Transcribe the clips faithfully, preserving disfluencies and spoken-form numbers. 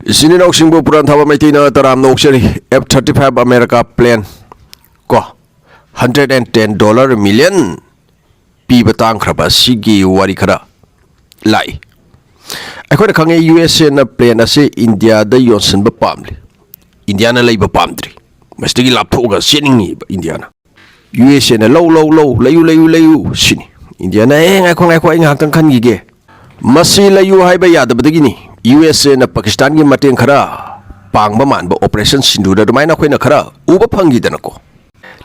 ꯏꯆꯤꯟ ꯏꯅꯥꯎꯁꯤꯡꯕꯨ ꯄꯨꯔꯥꯟ ꯊꯥꯕ ꯃꯩꯇꯩꯅ ꯇꯔꯥꯝꯅ ꯑꯣꯛꯆꯔꯤ꯫ F thirty five America plane ꯀꯣ, hundred and ten dollar million ꯄꯤꯕ ꯇꯥꯡꯈ꯭ꯔꯕ ꯑꯁꯤꯒꯤ ꯋꯥꯔꯤ ꯈꯔ ꯂꯥꯛꯏ꯫ ꯑꯩꯈꯣꯏꯅ ꯈꯪꯉꯦ, ꯌꯨ ꯑꯦꯁ ꯑꯦꯅ plane ꯑꯁꯤ ꯏꯟꯗꯤꯌꯥꯗ ꯌꯣꯟꯁꯤꯟꯕ ꯄꯥꯝꯂꯤ, ꯏꯟꯗꯤꯌꯥꯅ ꯂꯩꯕ ꯄꯥꯝꯗ꯭ꯔꯤ, ꯃꯁꯤꯗꯒꯤ ꯂꯥꯞꯊꯣꯛꯑꯒ ꯆꯦꯟꯅꯤꯡꯉꯤꯕ ꯏꯟꯗꯤꯌꯥꯅ꯫ ꯌꯨ ꯑꯦꯁ ꯑꯦꯅ "ꯂꯧ, ꯂꯧ, ꯂꯧ, ꯂꯩꯌꯨ, ꯂꯩꯌꯨ, ꯂꯩꯌꯨ" ꯁꯤꯅꯤ꯫ ꯏꯟꯗꯤꯌꯥꯅ "ꯑꯦ, ꯉꯥꯏꯈꯣ, ꯉꯥꯏꯈꯣ, ꯑꯩ ꯉꯥꯏꯍꯥꯛꯇꯪ ꯈꯟꯈꯤꯒꯦ"꯫ ꯃꯁꯤ ꯂꯩꯌꯨ ꯍꯥꯏꯕ ꯌꯥꯗꯕꯗꯒꯤꯅꯤ ꯌꯨ ꯑꯦꯁ ꯑꯦꯅ ꯄꯥꯀꯤꯁꯇꯥꯟꯒꯤ ꯃꯇꯦꯡ ꯈꯔ ꯄꯥꯡꯕ ꯃꯥꯟꯕ Operation ꯁꯤꯟꯗꯨꯔ ꯑꯗꯨꯃꯥꯏꯅ ꯑꯩꯈꯣꯏꯅ ꯈꯔ ꯎꯕ ꯐꯪꯈꯤꯗꯅꯀꯣ꯫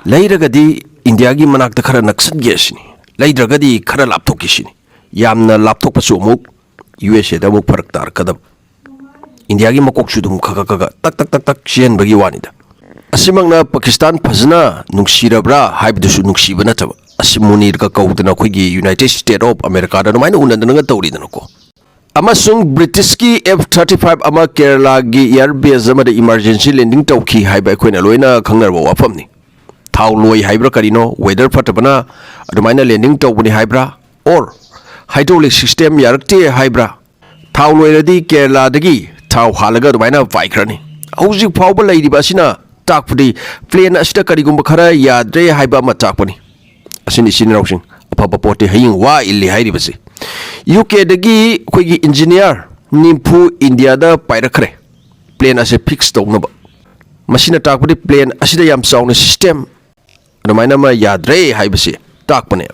ꯂꯩꯔꯒꯗꯤ ꯏꯟꯗꯤꯌꯥꯒꯤ ꯃꯅꯥꯛꯇ ꯈꯔ ꯅꯛꯁꯟꯒꯦ ꯁꯤꯅꯤ, ꯂꯩꯗ꯭ꯔꯒꯗꯤ ꯈꯔ ꯂꯥꯞꯊꯣꯛꯈꯤ ꯁꯤꯅꯤ꯫ ꯌꯥꯝꯅ ꯂꯥꯞꯊꯣꯛꯄꯁꯨ ꯑꯃꯨꯛ ꯌꯨ ꯑꯦꯁ ꯑꯦꯗ ꯑꯃꯨꯛ ꯐꯔꯛ ꯇꯥꯔꯛꯀꯗꯕ꯫ ꯏꯟꯗꯤꯌꯥꯒꯤ ꯃꯀꯣꯛꯁꯨ ꯑꯗꯨꯝ ꯈꯒ ꯈꯒ ꯇꯛ ꯇꯛ ꯇꯛ ꯇꯛ ꯆꯦꯟꯕꯒꯤ ꯋꯥꯅꯤꯗ꯫ ꯑꯁꯤꯃꯛꯅ ꯄꯥꯀꯤꯁꯇꯥꯟ ꯐꯖꯅ ꯅꯨꯡꯁꯤꯔꯕ꯭ꯔꯥ ꯍꯥꯏꯕꯗꯨꯁꯨ ꯅꯨꯡꯁꯤꯕ ꯅꯠꯇꯕ꯫ ꯑꯁꯤ ꯃꯨꯅꯤꯔꯒ ꯀꯧꯗꯅ ꯑꯩꯈꯣꯏꯒꯤ United States of America ꯗ ꯑꯗꯨꯃꯥꯏꯅ ꯎꯅꯗꯅꯒ ꯇꯧꯔꯤꯗꯅꯀꯣ꯫ ꯑꯃꯁꯨꯡ ꯕ꯭ꯔꯤꯇꯤꯁꯀꯤ F thirty five ꯑꯃ ꯀꯦꯔꯂꯥꯒꯤ air base ꯑꯃꯗ emergency landing ꯇꯧꯈꯤ ꯍꯥꯏꯕ ꯑꯩꯈꯣꯏꯅ ꯂꯣꯏꯅ ꯈꯪꯅꯔꯕ ꯋꯥꯐꯝꯅꯤ꯫ ꯊꯥꯎ ꯂꯣꯏ ꯍꯥꯏꯕ꯭ꯔꯥ ꯀꯔꯤꯅꯣ, weather ꯐꯠꯇꯕꯅ ꯑꯗꯨꯃꯥꯏꯅ landing ꯇꯧꯕꯅꯤ ꯍꯥꯏꯕ꯭ꯔꯥ, or hydraulic system ꯌꯥꯔꯛꯇꯦ ꯍꯥꯏꯕ꯭ꯔꯥ? ꯊꯥꯎ ꯂꯣꯏꯔꯗꯤ ꯀꯦꯔꯂꯥꯗꯒꯤ ꯊꯥꯎ ꯍꯥꯜꯂꯒ ꯑꯗꯨꯃꯥꯏꯅ ꯄꯥꯏꯈ꯭ꯔꯅꯤ꯫ ꯍꯧꯖꯤꯛ ꯐꯥꯎꯕ ꯂꯩꯔꯤꯕ ꯑꯁꯤꯅ ꯇꯥꯛꯄꯗꯤ plane ꯑꯁꯤꯗ ꯀꯔꯤꯒꯨꯝꯕ ꯈꯔ ꯌꯥꯗ꯭ꯔꯦ ꯍꯥꯏꯕ ꯑꯃ ꯇꯥꯛꯄꯅꯤ꯫ ꯑꯁꯤꯅꯤ, ꯏꯆꯤꯟ ꯏꯅꯥꯎꯁꯤꯡ, ꯑꯐꯕ ꯄꯣꯠꯇꯤ ꯍꯌꯤꯡ ꯋꯥ ꯏꯜꯂꯤ ꯍꯥꯏꯔꯤꯕꯁꯤ꯫ ꯌꯨ ꯀꯦꯗꯒꯤ ꯑꯩꯈꯣꯏꯒꯤ engineer ꯅꯤꯐꯨ ꯏꯟꯗꯤꯌꯥꯗ ꯄꯥꯏꯔꯛꯈ꯭ꯔꯦ, plane ꯑꯁꯦ fix ꯇꯧꯅꯕ꯫ ꯃꯁꯤꯅ ꯇꯥꯛꯄꯗꯤ plane ꯑꯁꯤꯗ ꯌꯥꯝ ꯆꯥꯎꯅ system ꯑꯗꯨꯃꯥꯏꯅ ꯑꯃ ꯌꯥꯗ꯭ꯔꯦ ꯍꯥꯏꯕꯁꯤ ꯇꯥꯛꯄꯅꯦ꯫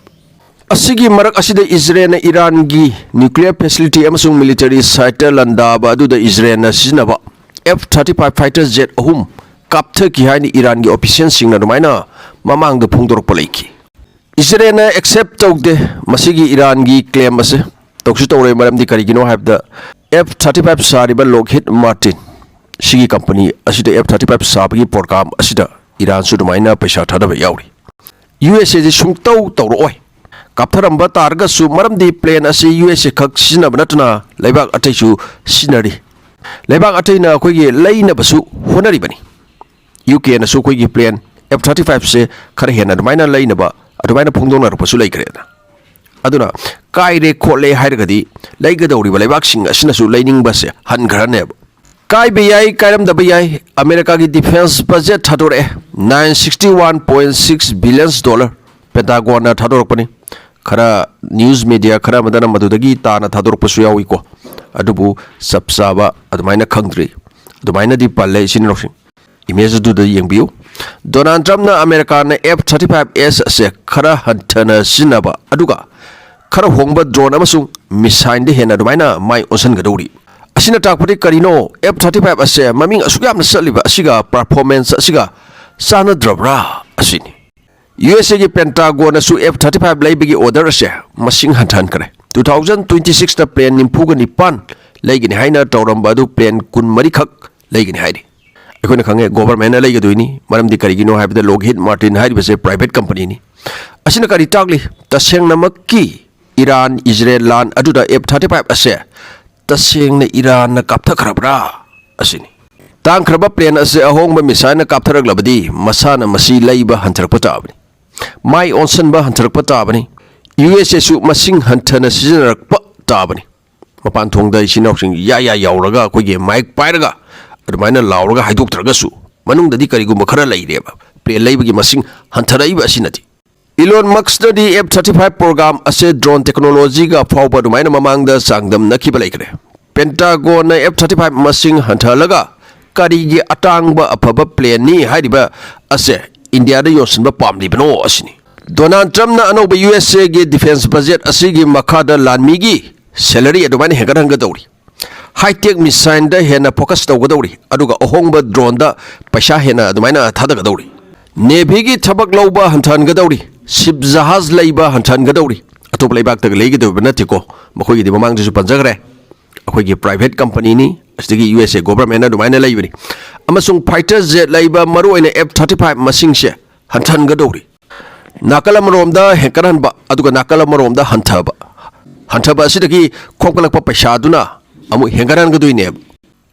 ꯑꯁꯤꯒꯤ ꯃꯔꯛ ꯑꯁꯤꯗ ꯏꯖꯔꯦꯜꯅ ꯏꯔꯥꯟꯒꯤ nuclear facility ꯑꯃꯁꯨꯡ military site ꯂꯥꯟꯗꯥꯕ ꯑꯗꯨꯗ ꯏꯖꯔꯦꯜꯅ ꯁꯤꯖꯤꯟꯅꯕ F thirty five fighter jet ꯑꯍꯨꯝ ꯀꯥꯞꯊꯈꯤ ꯍꯥꯏꯅ ꯏꯔꯥꯟꯒꯤ officialꯁꯤꯡꯅ ꯑꯗꯨꯃꯥꯏꯅ ꯃꯃꯥꯡꯗ ꯐꯣꯡꯗꯣꯔꯛꯄ ꯂꯩꯈꯤ꯫ ꯏꯖꯔꯦꯜꯅ accept ꯇꯧꯗꯦ ꯃꯁꯤꯒꯤ ꯏꯔꯥꯟꯒꯤ claim ꯑꯁꯦ꯫ ꯇꯧꯁꯨ ꯇꯧꯔꯣꯏ, ꯃꯔꯝꯗꯤ ꯀꯔꯤꯒꯤꯅꯣ ꯍꯥꯏꯕꯗ F thirty five ꯁꯥꯔꯤꯕ Lockheed Martin ꯁꯤꯒꯤ company ꯑꯁꯤꯗ F thirty five ꯁꯥꯕꯒꯤ program ꯑꯁꯤꯗ ꯏꯔꯥꯟꯁꯨ ꯑꯗꯨꯃꯥꯏꯅ ꯄꯩꯁꯥ ꯊꯥꯗꯕ ꯌꯥꯎꯔꯤ꯫ ꯌꯨ ꯑꯦꯁ ꯑꯦꯁꯤ ꯁꯨꯡꯇꯧ ꯇꯧꯔꯛꯑꯣꯏ꯫ ꯀꯥꯞꯊꯔꯝꯕ ꯇꯥꯔꯒꯁꯨ, ꯃꯔꯝꯗꯤ plane ꯑꯁꯤ ꯌꯨ ꯑꯦꯁ ꯑꯦ ꯈꯛ ꯁꯤꯖꯤꯟꯅꯕ ꯅꯠꯇꯅ ꯂꯩꯕꯥꯛ ꯑꯇꯩꯁꯨ ꯁꯤꯖꯤꯟꯅꯔꯤ꯫ ꯂꯩꯕꯥꯛ ꯑꯇꯩꯅ ꯑꯩꯈꯣꯏꯒꯤ ꯂꯩꯅꯕꯁꯨ ꯍꯣꯠꯅꯔꯤꯕꯅꯤ꯫ ꯌꯨ ꯀꯦꯅꯁꯨ ꯑꯩꯈꯣꯏꯒꯤ plane F thirty fiveꯁꯦ ꯈꯔ ꯍꯦꯟꯅ ꯑꯗꯨꯃꯥꯏꯅ ꯂꯩꯅꯕ ꯑꯗꯨꯃꯥꯏꯅ ꯐꯣꯡꯗꯣꯛꯅꯔꯛꯄꯁꯨ ꯂꯩꯈ꯭ꯔꯦꯗꯅ꯫ ꯑꯗꯨꯅ ꯀꯥꯏꯔꯦ ꯈꯣꯠꯂꯦ ꯍꯥꯏꯔꯒꯗꯤ ꯂꯩꯒꯗꯧꯔꯤꯕ ꯂꯩꯕꯥꯛꯁꯤꯡ ꯑꯁꯤꯅꯁꯨ ꯂꯩꯅꯤꯡꯕꯁꯦ ꯍꯟꯈ꯭ꯔꯅꯦꯕ꯫ ꯀꯥꯏꯕ ꯌꯥꯏ, ꯀꯥꯏꯔꯝꯗꯕ ꯌꯥꯏ, ꯑꯃꯦꯔꯤꯀꯥꯒꯤ ꯗꯤꯐꯦꯟꯁ ꯕꯖꯦꯠ ꯊꯥꯗꯣꯔꯛꯑꯦ, nine sixty one point six billions dollar ꯄꯦꯟꯇꯥꯒꯣꯟꯅ ꯊꯥꯗꯣꯔꯛꯄꯅꯤ꯫ ꯈꯔ ꯅ꯭ꯌꯨꯁ ꯃꯦꯗꯤꯌꯥ ꯈꯔ ꯑꯃꯗꯅ ꯃꯗꯨꯗꯒꯤ ꯇꯥꯅ ꯊꯥꯗꯣꯔꯛꯄꯁꯨ ꯌꯥꯎꯏꯀꯣ, ꯑꯗꯨꯕꯨ ꯆꯞ ꯆꯥꯕ ꯑꯗꯨꯃꯥꯏꯅ ꯈꯪꯗ꯭ꯔꯤ꯫ ꯑꯗꯨꯃꯥꯏꯅꯗꯤ ꯄꯜꯂꯦ, ꯏꯆꯤꯟ ꯏꯅꯥꯎꯁꯤꯡ꯫ ꯏꯃꯦꯖ ꯑꯗꯨꯗ ꯌꯦꯡꯕꯤꯌꯨ꯫ ꯗꯣꯅꯥꯜꯗ ꯇ꯭ꯔꯝꯞꯅ ꯑꯃꯦꯔꯤꯀꯥꯅ ꯑꯦꯐ ꯊꯥꯔꯇꯤ ꯐꯥꯏꯚ ꯑꯦꯁ ꯑꯁꯦ ꯈꯔ ꯍꯟꯊꯅ ꯁꯤꯖꯤꯟꯅꯕ, ꯑꯗꯨꯒ ꯈꯔ ꯍꯣꯡꯕ ꯗ꯭ꯔꯣꯟ ꯑꯃꯁꯨꯡ ꯃꯤꯁꯥꯏꯜꯗ ꯍꯦꯟꯅ ꯑꯗꯨꯃꯥꯏꯅ ꯃꯥꯏ ꯑꯣꯟꯁꯤꯟꯒꯗꯧꯔꯤ꯫ ꯑꯁꯤꯅ ꯇꯥꯛꯄꯗꯤ ꯀꯔꯤꯅꯣ? ꯑꯦꯐ ꯊꯥꯔꯇꯤ ꯐꯥꯏꯚ ꯑꯁꯦ ꯃꯃꯤꯡ ꯑꯁꯨꯛ ꯌꯥꯝꯅ ꯆꯠꯂꯤꯕ ꯑꯁꯤꯒ ꯄꯔꯐꯣꯔꯃꯦꯟꯁ ꯑꯁꯤꯒ ꯆꯥꯟꯅꯗ꯭ꯔꯕ꯭ꯔꯥ ꯑꯁꯤꯅꯤ꯫ ꯌꯨ ꯑꯦꯁ ꯑꯦꯒꯤ ꯄꯦꯟꯇꯥꯒꯣꯟꯅꯁꯨ ꯑꯦꯐ ꯊꯥꯔꯇꯤ ꯐꯥꯏꯚ ꯂꯩꯕꯒꯤ ꯑꯣꯔꯗꯔ ꯑꯁꯦ ꯃꯁꯤꯡ ꯍꯟꯊꯍꯟꯈ꯭ꯔꯦ꯫ ꯇꯨ ꯊꯥꯎꯖꯟ ꯇ꯭ꯋꯦꯟꯇꯤ ꯁꯤꯛꯁꯇ ꯄ꯭ꯂꯦꯟ ꯅꯤꯐꯨꯒ ꯅꯤꯄꯥꯟ ꯂꯩꯒꯅꯤ ꯍꯥꯏꯅ ꯇꯧꯔꯝꯕ ꯑꯗꯨ ꯄ꯭ꯂꯦꯟ ꯀꯨꯟꯃꯔꯤ ꯈꯛ ꯂꯩꯒꯅꯤ ꯍꯥꯏꯔꯤ꯫ ꯑꯩꯈꯣꯏꯅ ꯈꯪꯉꯦ, ꯒꯣꯕꯔꯃꯦꯟꯅ ꯂꯩꯒꯗꯣꯏꯅꯤ꯫ ꯃꯔꯝꯗꯤ ꯀꯔꯤꯒꯤꯅꯣ ꯍꯥꯏꯕꯗ, ꯂꯣꯛꯍꯤꯗ ꯃꯥꯔꯇꯤꯟ ꯍꯥꯏꯔꯤꯕꯁꯦ ꯄ꯭ꯔꯥꯏꯚꯦꯠ ꯀꯝꯄꯅꯤꯅꯤ꯫ ꯑꯁꯤꯅ ꯀꯔꯤ ꯇꯥꯛꯂꯤ? ꯇꯁꯦꯡꯅꯃꯛꯀꯤ ꯏꯔꯥꯟ ꯏꯖꯔꯦꯜ ꯂꯥꯟ ꯑꯗꯨꯗ ꯑꯦꯐ ꯊꯥꯔꯇꯤ ꯐꯥꯏꯚ ꯑꯁꯦ ꯇꯁꯦꯡꯅ ꯏꯔꯥꯟꯅ ꯀꯥꯞꯊꯈ꯭ꯔꯕ꯭ꯔꯥ ꯑꯁꯤꯅꯤ꯫ ꯇꯥꯡꯈ꯭ꯔꯕ ꯄ꯭ꯂꯦꯟ ꯑꯁꯦ ꯑꯍꯣꯡꯕ ꯃꯤꯁꯥꯏꯜꯅ ꯀꯥꯞꯊꯔꯛꯂꯕꯗꯤ, ꯃꯁꯥꯅ ꯃꯁꯤ ꯂꯩꯕ ꯍꯟꯊꯔꯛꯄ ꯇꯥꯕꯅꯤ, ꯃꯥꯏ ꯑꯣꯟꯁꯤꯟꯕ ꯍꯟꯊꯔꯛꯄ ꯇꯥꯕꯅꯤ꯫ ꯌꯨ ꯑꯦꯁ ꯑꯦꯁꯨ ꯃꯁꯤꯡ ꯍꯟꯊꯅ ꯁꯤꯖꯤꯟꯅꯔꯛꯄ ꯇꯥꯕꯅꯤ꯫ ꯃꯄꯥꯟ ꯊꯣꯡꯗ ꯏꯆꯤꯟ ꯏꯅꯥꯎꯁꯤꯡ ꯌꯥ ꯌꯥ ꯌꯥꯎꯔꯒ, ꯑꯩꯈꯣꯏꯒꯤ ꯃꯥꯏꯛ ꯄꯥꯏꯔꯒ ꯑꯗꯨꯃꯥꯏꯅ ꯂꯥꯎꯔꯒ ꯍꯥꯏꯗꯣꯛꯇ꯭ꯔꯒꯁꯨ, ꯃꯅꯨꯡꯗꯗꯤ ꯀꯔꯤꯒꯨꯝꯕ ꯈꯔ ꯂꯩꯔꯦꯕ꯫ ꯄ꯭ꯂꯦꯟ ꯂꯩꯕꯒꯤ ꯃꯁꯤꯡ ꯍꯟꯊꯔꯛꯏꯕ ꯑꯁꯤꯅꯗꯤ꯫ ꯏꯂꯣꯟ ꯃꯛꯁꯅꯗꯤ ꯑꯦꯐ ꯊꯥꯔꯇꯤ ꯐꯥꯏꯚ ꯄ꯭ꯔꯣꯒ꯭ꯔꯥꯝ ꯑꯁꯦ ꯗ꯭ꯔꯣꯟ ꯇꯦꯛꯅꯣꯂꯣꯖꯤꯒ ꯐꯥꯎꯕ ꯑꯗꯨꯃꯥꯏꯅ ꯃꯃꯥꯡꯗ ꯆꯥꯡꯗꯝꯅꯈꯤꯕ ꯂꯩꯈ꯭ꯔꯦ꯫ ꯄꯦꯟꯇꯥꯒꯣꯟꯅ ꯑꯦꯐ ꯊꯥꯔꯇꯤ ꯐꯥꯏꯚ ꯃꯁꯤꯡ ꯍꯟꯊꯍꯜꯂꯒ ꯀꯔꯤꯒꯤ ꯑꯇꯥꯡꯕ ꯑꯐꯕ ꯄ꯭ꯂꯦꯟꯅꯤ ꯍꯥꯏꯔꯤꯕ ꯑꯁꯦ ꯏꯟꯗꯤꯌꯥꯗ ꯌꯣꯟꯁꯤꯟꯕ ꯄꯥꯝꯂꯤꯕꯅꯣ ꯑꯁꯤꯅꯤ꯫ ꯗꯣꯅꯥꯜꯗ ꯇ꯭ꯔꯝꯞꯅ ꯑꯅꯧꯕ ꯌꯨ ꯑꯦꯁ ꯑꯦꯒꯤ ꯗꯤꯐꯦꯟꯁ ꯕꯖꯦꯠ ꯑꯁꯤꯒꯤ ꯃꯈꯥꯗ ꯂꯥꯟꯃꯤꯒꯤ ꯁꯦꯂꯔꯤ ꯑꯗꯨꯃꯥꯏꯅ ꯍꯦꯟꯒꯠꯍꯟꯒꯗꯧꯔꯤ, ꯍꯥꯏꯇꯦꯛ ꯃꯤꯁꯥꯏꯜꯗ ꯍꯦꯟꯅ ꯐꯣꯀꯁ ꯇꯧꯒꯗꯧꯔꯤ, ꯑꯗꯨꯒ ꯑꯍꯣꯡꯕ ꯗ꯭ꯔꯣꯟꯗ ꯄꯩꯁꯥ ꯍꯦꯟꯅ ꯑꯗꯨꯃꯥꯏꯅ ꯊꯥꯗꯒꯗꯧꯔꯤ꯫ ꯅꯦꯚꯤꯒꯤ ꯊꯕꯛ ꯂꯧꯕ ꯍꯟꯊꯍꯟꯒꯗꯧꯔꯤ, ꯁꯤꯞ ꯖꯍꯥꯖ ꯂꯩꯕ ꯍꯟꯊꯍꯟꯒꯗꯧꯔꯤ꯫ ꯑꯇꯣꯞꯄ ꯂꯩꯕꯥꯛꯇꯒ ꯂꯩꯒꯗꯧꯔꯤꯕ ꯅꯠꯇꯦꯀꯣ, ꯃꯈꯣꯏꯒꯤꯗꯤ ꯃꯃꯥꯡꯗꯁꯨ ꯄꯟꯖꯈ꯭ꯔꯦ꯫ ꯑꯩꯈꯣꯏꯒꯤ ꯄ꯭ꯔꯥꯏꯚꯦꯠ ꯀꯝꯄꯅꯤꯅꯤ, ꯑꯁꯤꯗꯒꯤ ꯌꯨ ꯑꯦꯁ ꯑꯦ ꯒꯣꯕꯔꯃꯦꯟꯅ ꯑꯗꯨꯃꯥꯏꯅ ꯂꯩꯕꯅꯤ꯫ ꯑꯃꯁꯨꯡ ꯐꯥꯏꯇꯔ ꯖꯦꯠ ꯂꯩꯕ, ꯃꯔꯨꯑꯣꯏꯅ ꯑꯦꯐ ꯊꯥꯔꯇꯤ ꯐꯥꯏꯚ ꯃꯁꯤꯡꯁꯦ ꯍꯟꯊꯍꯟꯒꯗꯧꯔꯤ꯫ ꯅꯥꯀꯜ ꯑꯃꯔꯣꯝꯗ ꯍꯦꯟꯀꯠꯍꯟꯕ, ꯑꯗꯨꯒ ꯅꯥꯀꯜ ꯑꯃꯔꯣꯝꯗ ꯍꯟꯊꯕ, ꯍꯟꯊꯕ ꯑꯁꯤꯗꯒꯤ ꯈꯣꯝꯒꯠꯂꯛꯄ ꯄꯩꯁꯥꯗꯨꯅ ꯑꯃꯨꯛ ꯍꯦꯟꯒꯠꯍꯟꯒꯗꯣꯏꯅꯦꯕ꯫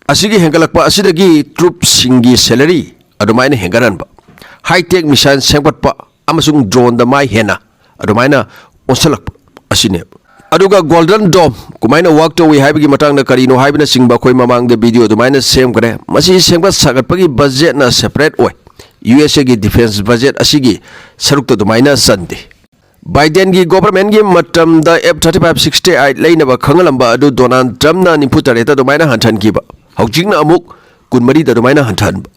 ꯑꯁꯤꯒꯤ ꯍꯦꯟꯒꯠꯂꯛꯄ ꯑꯁꯤꯗꯒꯤ ꯇ꯭ꯔꯨꯞꯁꯤꯡꯒꯤ ꯁꯦꯂꯔꯤ ꯑꯗꯨꯃꯥꯏꯅ ꯍꯦꯟꯒꯠꯍꯟꯕ, ꯍꯥꯏꯇꯦꯛ ꯃꯤꯁꯥꯏꯜ ꯁꯦꯝꯒꯠꯄ ꯑꯃꯁꯨꯡ ꯗ꯭ꯔꯣꯟꯗ ꯃꯥꯏ ꯍꯦꯟꯅ ꯑꯗꯨꯃꯥꯏꯅ ꯑꯣꯟꯁꯤꯜꯂꯛꯄ ꯑꯁꯤꯅꯦꯕ꯫ ꯑꯗꯨꯒ Golden Dome ꯀꯃꯥꯏꯅ work ꯇꯧꯏ ꯍꯥꯏꯕꯒꯤ ꯃꯇꯥꯡꯗ ꯀꯔꯤꯅꯣ ꯍꯥꯏꯕꯅꯆꯤꯡꯕ ꯑꯩꯈꯣꯏ ꯃꯃꯥꯡꯗ video ꯑꯗꯨꯃꯥꯏꯅ ꯁꯦꯝꯈ꯭ꯔꯦ꯫ ꯃꯁꯤ ꯁꯦꯝꯒꯠ ꯁꯥꯒꯠꯄꯒꯤ budgetꯅ separate ꯑꯣꯏ꯫ USA ꯒꯤ defence budget ꯑꯁꯤꯒꯤ ꯁꯔꯨꯛꯇ ꯑꯗꯨꯃꯥꯏꯅ ꯆꯟꯗꯦ꯫ Bidenꯒꯤ governmentꯀꯤ ꯃꯇꯝꯗ F thirty five sixty eight ꯂꯩꯅꯕ ꯈꯪꯍꯜꯂꯝꯕ ꯑꯗꯨ Donald Trumpꯅ ꯅꯤꯐꯨ ꯇꯔꯦꯠꯇ ꯑꯗꯨꯃꯥꯏꯅ ꯍꯟꯊꯍꯟꯈꯤꯕ꯫ ꯍꯧꯖꯤꯛꯅ ꯑꯃꯨꯛ ꯀꯨꯟꯃꯔꯤꯗ ꯑꯗꯨꯃꯥꯏꯅ ꯍꯟꯊꯍꯟꯕ꯫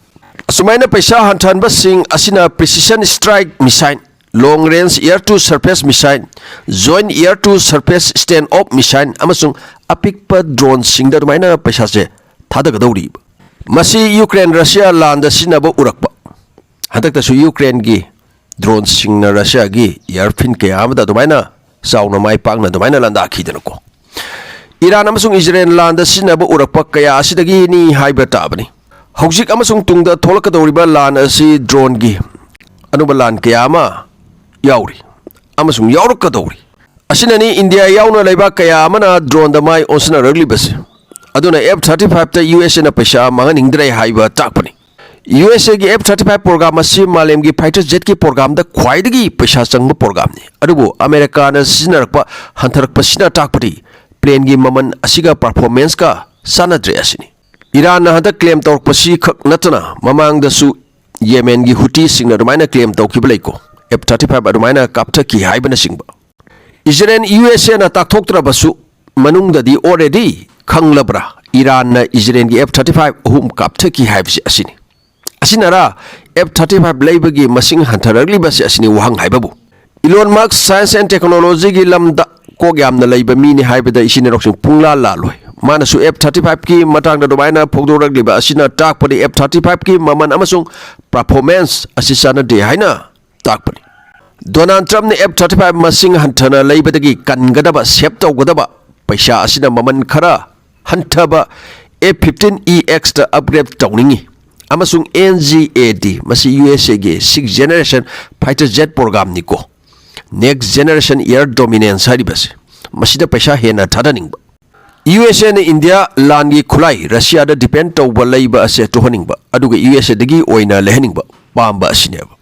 ꯑꯁꯨꯃꯥꯏꯅ ꯄꯩꯁꯥ ꯍꯟꯊꯍꯟꯕꯁꯤꯡ ꯑꯁꯤꯅ precision strike missile, long range air to surface missile, joint air to surface stand off missile ꯑꯃꯁꯨꯡ ꯑꯄꯤꯛꯄ droneꯁꯤꯡꯗ ꯑꯗꯨꯃꯥꯏꯅ ꯄꯩꯁꯥꯁꯦ ꯊꯥꯗꯒꯗꯧꯔꯤꯕ꯫ ꯃꯁꯤ ꯌꯨꯀ꯭ꯔꯦꯟ ꯔꯁꯤꯌꯥ ꯂꯥꯟꯗ ꯁꯤꯖꯤꯟꯅꯕ ꯎꯔꯛꯄ꯫ ꯍꯟꯗꯛꯇꯁꯨ ꯌꯨꯀ꯭ꯔꯦꯟꯒꯤ droneꯁꯤꯡꯅ ꯔꯁꯤꯌꯥꯒꯤ airfield ꯀꯌꯥ ꯑꯃꯗ ꯑꯗꯨꯃꯥꯏꯅ ꯆꯥꯎꯅ ꯃꯥꯏ ꯄꯥꯛꯅ ꯑꯗꯨꯃꯥꯏꯅ ꯂꯥꯟꯗꯥꯈꯤꯗꯅꯀꯣ꯫ ꯏꯔꯥꯟ ꯑꯃꯁꯨꯡ ꯏꯖꯔꯦꯜ ꯂꯥꯟꯗ ꯁꯤꯖꯤꯟꯅꯕ ꯎꯔꯛꯄ ꯀꯌꯥ ꯑꯁꯤꯗꯒꯤꯅꯤ ꯍꯥꯏꯕ ꯇꯥꯕꯅꯤ꯫ ꯍꯧꯖꯤꯛ ꯑꯃꯁꯨꯡ ꯇꯨꯡꯗ ꯊꯣꯛꯂꯛꯀꯗꯧꯔꯤꯕ ꯂꯥꯟ ꯑꯁꯤ droneꯒꯤ ꯑꯅꯧꯕ ꯂꯥꯟ ꯀꯌꯥ ꯑꯃ ꯌꯥꯎꯔꯤ ꯑꯃꯁꯨꯡ ꯌꯥꯎꯔꯛꯀꯗꯧꯔꯤ꯫ ꯑꯁꯤꯅꯅꯤ ꯏꯟꯗꯤꯌꯥ ꯌꯥꯎꯅ ꯂꯩꯕꯥꯛ ꯀꯌꯥ ꯑꯃꯅ droneꯗ ꯃꯥꯏ ꯑꯣꯟꯁꯤꯟꯅꯔꯛꯂꯤꯕꯁꯦ꯫ ꯑꯗꯨꯅ F thirty fiveꯇ USAꯅ ꯄꯩꯁꯥ ꯃꯥꯡꯍꯟꯅꯤꯡꯗ꯭ꯔꯦ ꯍꯥꯏꯕ ꯇꯥꯛꯄꯅꯤ꯫ USAꯒꯤ F thirty five program ꯑꯁꯤ ꯃꯥꯂꯦꯝꯒꯤ fighter jetꯀꯤ programꯗ ꯈ꯭ꯋꯥꯏꯗꯒꯤ ꯄꯩꯁꯥ ꯆꯪꯕ programꯅꯤ꯫ ꯑꯗꯨꯕꯨ ꯑꯃꯦꯔꯤꯀꯥꯅ ꯁꯤꯖꯤꯟꯅꯔꯛꯄ ꯍꯟꯊꯔꯛꯄꯁꯤꯅ ꯇꯥꯛꯄꯗꯤ planeꯒꯤ ꯃꯃꯜ ꯑꯁꯤꯒ performanceꯀ ꯆꯥꯟꯅꯗ꯭ꯔꯦ ꯑꯁꯤꯅꯤ꯫ ꯏꯔꯥꯟꯅ ꯍꯟꯗꯛ claim ꯇꯧꯔꯛꯄꯁꯤ ꯈꯛ ꯅꯠꯇꯅ ꯃꯃꯥꯡꯗꯁꯨ ꯌꯦꯃꯦꯟꯒꯤ ꯍꯨꯇꯤꯁꯤꯡꯅ ꯑꯗꯨꯃꯥꯏꯅ claim ꯇꯧꯈꯤꯕ ꯂꯩꯀꯣ꯫ F thirty five ꯑꯗꯨꯃꯥꯏꯅ ꯀꯥꯞꯊꯈꯤ ꯍꯥꯏꯕꯅꯆꯤꯡꯕ꯫ ꯏꯖꯔꯦꯜ USAꯅ ꯇꯥꯛꯊꯣꯛꯇ꯭ꯔꯕꯁꯨ ꯃꯅꯨꯡꯗꯗꯤ already ꯈꯪꯂꯕ꯭ꯔꯥ? ꯏꯔꯥꯟꯅ ꯏꯖꯔꯦꯜꯒꯤ F thirty five ꯑꯍꯨꯝ ꯀꯥꯞꯊꯈꯤ ꯍꯥꯏꯕꯁꯤ ꯑꯁꯤꯅꯤ꯫ ꯑꯁꯤꯅꯔꯥ F thirty five ꯂꯩꯕꯒꯤ ꯃꯁꯤꯡ ꯍꯟꯊꯔꯛꯂꯤꯕꯁꯤ ꯑꯁꯤꯅꯤ ꯋꯥꯍꯪ ꯍꯥꯏꯕꯕꯨ꯫ Elon Musk science and technologyꯒꯤ ꯂꯝꯗ ꯀꯣꯛ ꯌꯥꯝꯅ ꯂꯩꯕ ꯃꯤꯅꯤ ꯍꯥꯏꯕꯗ ꯏꯆꯤꯟ ꯏꯅꯥꯎꯁꯤꯡ ꯄꯨꯡꯂꯥ ꯂꯥꯜꯂꯣꯏ꯫ ꯃꯥꯅꯁꯨ F thirty fiveꯀꯤ ꯃꯇꯥꯡꯗ ꯑꯗꯨꯃꯥꯏꯅ ꯐꯣꯡꯗꯣꯔꯛꯂꯤꯕ ꯑꯁꯤꯅ ꯇꯥꯛꯄꯗꯤ F thirty fiveꯀꯤ ꯃꯃꯜ ꯑꯃꯁꯨꯡ performance ꯑꯁꯤ ꯆꯥꯟꯅꯗꯦ ꯍꯥꯏꯅ ꯇꯥꯛꯄꯅꯤ꯫ Donald Trumpꯅ F thirty five ꯃꯁꯤꯡ ꯍꯟꯊꯅ ꯂꯩꯕꯗꯒꯤ ꯀꯟꯒꯗꯕ, save ꯇꯧꯒꯗꯕ ꯄꯩꯁꯥ ꯑꯁꯤꯅ ꯃꯃꯜ ꯈꯔ ꯍꯟꯊꯕ F fifteen E Xꯇ upgrade ꯇꯧꯅꯤꯡꯏ ꯑꯃꯁꯨꯡ NGAD, ꯃꯁꯤ USAꯒꯤ sixth generation fighter jet programꯅꯤꯀꯣ꯫ Next generation air dominance ꯍꯥꯏꯔꯤꯕꯁꯤ, ꯃꯁꯤꯗ ꯄꯩꯁꯥ ꯍꯦꯟꯅ ꯊꯥꯗꯅꯤꯡꯕ꯫ USAꯅ ꯏꯟꯗꯤꯌꯥ ꯂꯥꯟꯒꯤ ꯈꯨꯠꯂꯥꯏ ꯔꯁꯤꯌꯥꯗ depend ꯇꯧꯕ ꯂꯩꯕ ꯑꯁꯦ ꯇꯣꯛꯍꯟꯅꯤꯡꯕ, ꯑꯗꯨꯒ USAꯗꯒꯤ ꯑꯣꯏꯅ ꯂꯩꯍꯟꯅꯤꯡꯕ ꯄꯥꯝꯕ ꯑꯁꯤꯅꯦꯕ꯫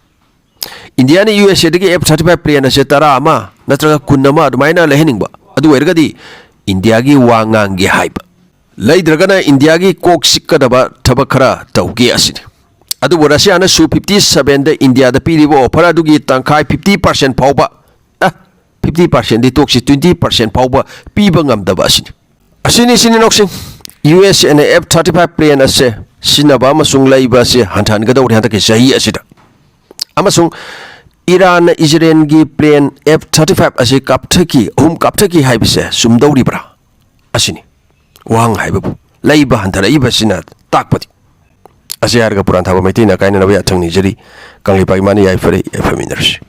ꯏꯟꯗꯤꯌꯥꯅ USAꯗꯒꯤ F thirty five plane ꯑꯁꯦ ꯇꯔꯥ ꯑꯃ ꯅꯠꯇ꯭ꯔꯒ ꯀꯨꯟ ꯑꯃ ꯑꯗꯨꯃꯥꯏꯅ ꯂꯩꯍꯟꯅꯤꯡꯕ, ꯑꯗꯨ ꯑꯣꯏꯔꯒꯗꯤ ꯏꯟꯗꯤꯌꯥꯒꯤ ꯋꯥ ꯉꯥꯡꯒꯦ ꯍꯥꯏꯕ, ꯂꯩꯗ꯭ꯔꯒꯅ ꯏꯟꯗꯤꯌꯥꯒꯤ ꯀꯣꯛ ꯆꯤꯛꯀꯗꯕ ꯊꯕꯛ ꯈꯔ ꯇꯧꯒꯦ ꯑꯁꯤꯅꯤ꯫ ꯑꯗꯨꯕꯨ ꯔꯁꯤꯌꯥꯅ ꯁꯨ ꯐꯤꯐꯇꯤ ꯁꯚꯦꯟꯗ ꯏꯟꯗꯤꯌꯥꯗ ꯄꯤꯔꯤꯕ ꯑꯣꯐꯔ ꯑꯗꯨꯒꯤ ꯇꯪꯈꯥꯏ, ꯐꯤꯐꯇꯤ ꯄꯥꯔꯁꯦꯟ ꯐꯥꯎꯕ, ꯑꯦ, ꯐꯤꯐꯇꯤ ꯄꯥꯔꯁꯦꯟꯗꯤ ꯇꯣꯛꯁꯤ, ꯇ꯭ꯋꯦꯟꯇꯤ ꯄꯥꯔꯁꯦꯟ ꯐꯥꯎꯕ ꯄꯤꯕ ꯉꯝꯗꯕ ꯑꯁꯤꯅꯤ꯫ ꯑꯁꯤꯅꯤ, ꯏꯆꯤꯟ ꯏꯅꯥꯎꯁꯤꯡ, ꯌꯨ ꯑꯦꯁ ꯑꯦꯅ ꯑꯦꯐ ꯊꯥꯔꯇꯤ ꯐꯥꯏꯚ ꯄ꯭ꯂꯦꯟ ꯑꯁꯦ ꯁꯤꯖꯤꯟꯅꯕ ꯑꯃꯁꯨꯡ ꯂꯩꯕ ꯑꯁꯤ ꯍꯟꯊꯍꯟꯒꯗꯧꯔꯦ ꯍꯟꯗꯛꯀꯤ ꯆꯍꯤ ꯑꯁꯤꯗ꯫ ꯑꯃꯁꯨꯡ ꯏꯔꯥꯟꯅ ꯏꯖꯔꯦꯜꯒꯤ ꯄ꯭ꯂꯦꯟ ꯑꯦꯐ ꯊꯥꯔꯇꯤ ꯐꯥꯏꯚ ꯑꯁꯤ ꯀꯥꯞꯊꯈꯤ, ꯑꯍꯨꯝ ꯀꯥꯞꯊꯈꯤ ꯍꯥꯏꯕꯁꯦ ꯆꯨꯝꯗꯧꯔꯤꯕ꯭ꯔꯥ? ꯑꯁꯤꯅꯤ ꯋꯥꯍꯪ ꯍꯥꯏꯕꯕꯨ, ꯂꯩꯕ ꯍꯟꯊꯔꯛꯏꯕꯁꯤꯅ ꯇꯥꯛꯄꯗꯤ꯫ ꯑꯁꯤ ꯍꯥꯏꯔꯒ ꯄꯨꯔꯥꯟ ꯊꯥꯕ ꯃꯩꯇꯩꯅ ꯑꯀꯥꯏꯅꯅꯕ ꯌꯥꯊꯪ ꯅꯤꯖꯔꯤ꯫ ꯀꯪꯂꯩꯄꯥꯛ ꯏꯃꯥꯅ ꯌꯥꯏꯐꯔꯦ, ꯌꯥꯏꯐꯃꯤꯟꯅꯔꯁꯤ꯫